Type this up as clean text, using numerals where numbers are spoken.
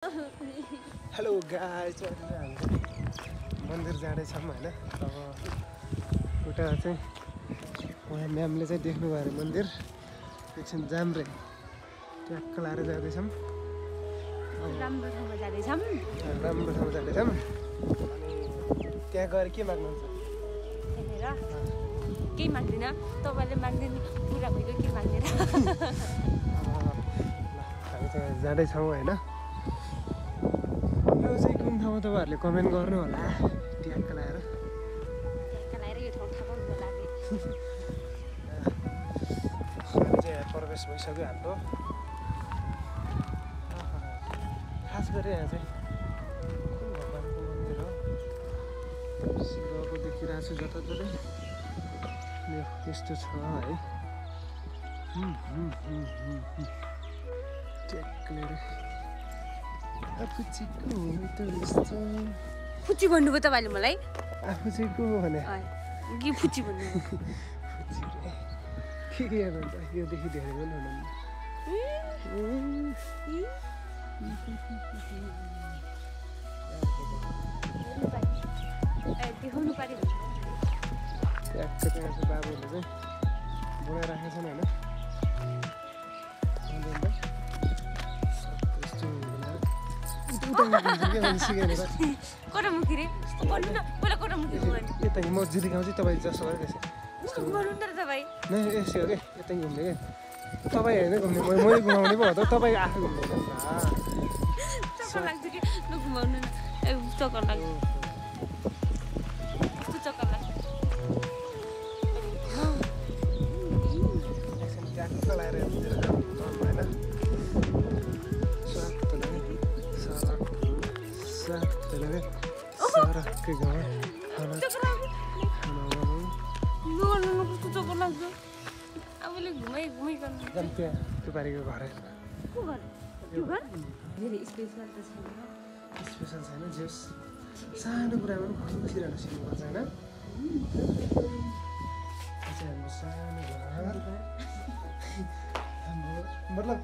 Hello guys, हामी मन्दिर जाँदैछौँ होइन। अब उता चाहिँ उहाँ म्यामले चाहिँ देख्नुभयो अरे मन्दिर एकछिन जाम्रे ट्याक्क लाएर जाँदैछौँ। राम्रो ठाउँमा जाँदैछौँ। अनि त्यहाँ गएर के माग्नुहुन्छ? त्यहाँनिर केही माग्दिनँ, तपाईँले माग्दैन, पुरा भइगयो, के माग्दैन। हामी चाहिँ जाँदैछौँ होइन। यो चाहिँ कुन ठाउँमा तपाईँहरूले कमेन्ट गर्नु होला। ट्याक्क लाएर यो ठाउँ थाहा पाउनु होला। हामी चाहिँ यहाँ प्रवेश भइसक्यो हाम्रो। खास गरी यहाँ चाहिँ कुन भगवान्को मन्दिर हो? शिवको देखिरहेको छु जताततै। यो यस्तो छ है। ट्याक्क लिएर आफू चाहिँ को हो त यस्तो? फुच्ची भन्नुभयो तपाईँले मलाई? आफू चाहिँ को भने के फुच्ची भन्नुभयो? के भन्छ? योदेखि धेरै पनि हुनुहुन्न। देखाउनु पर्यो। ट्याक्क त्यहाँ चाहिँ बाबुहरूले चाहिँ बनाइराखेको छन् होइन। कोटामुखी रे भन्नु न, पहिला कोटामुखी भन्नु। यता मस्जिद गाउँ चाहिँ तपाईँ जसो गरेर घुमाउनु न तपाईँ। नै यसो के यतै घुम्ने क्या तपाईँ होइन घुम्ने, मैले घुमाउने पो हो त। तपाईँ आफै घुम्दैन। चक्कर लाग्छ कि ल घुमाउनु न। चक्कर लाग्छ, कस्तो चक्कर लाग्छ। ट्याक्क लगाएर होइन सरक्कै गाउँ कस्तो चक्कर लाग्छ। आफूले घुमाइ गर्नु। त्यहाँ त्यो बारीको घर को घर? त्यो घर धेरै स्पेसल त छैन। स्पेसल छैन, जेस सानो कुरामा पनि खुसिरहेको सिक्नुपर्छ होइन। हाम्रो सानो घर हाम्रो मतलब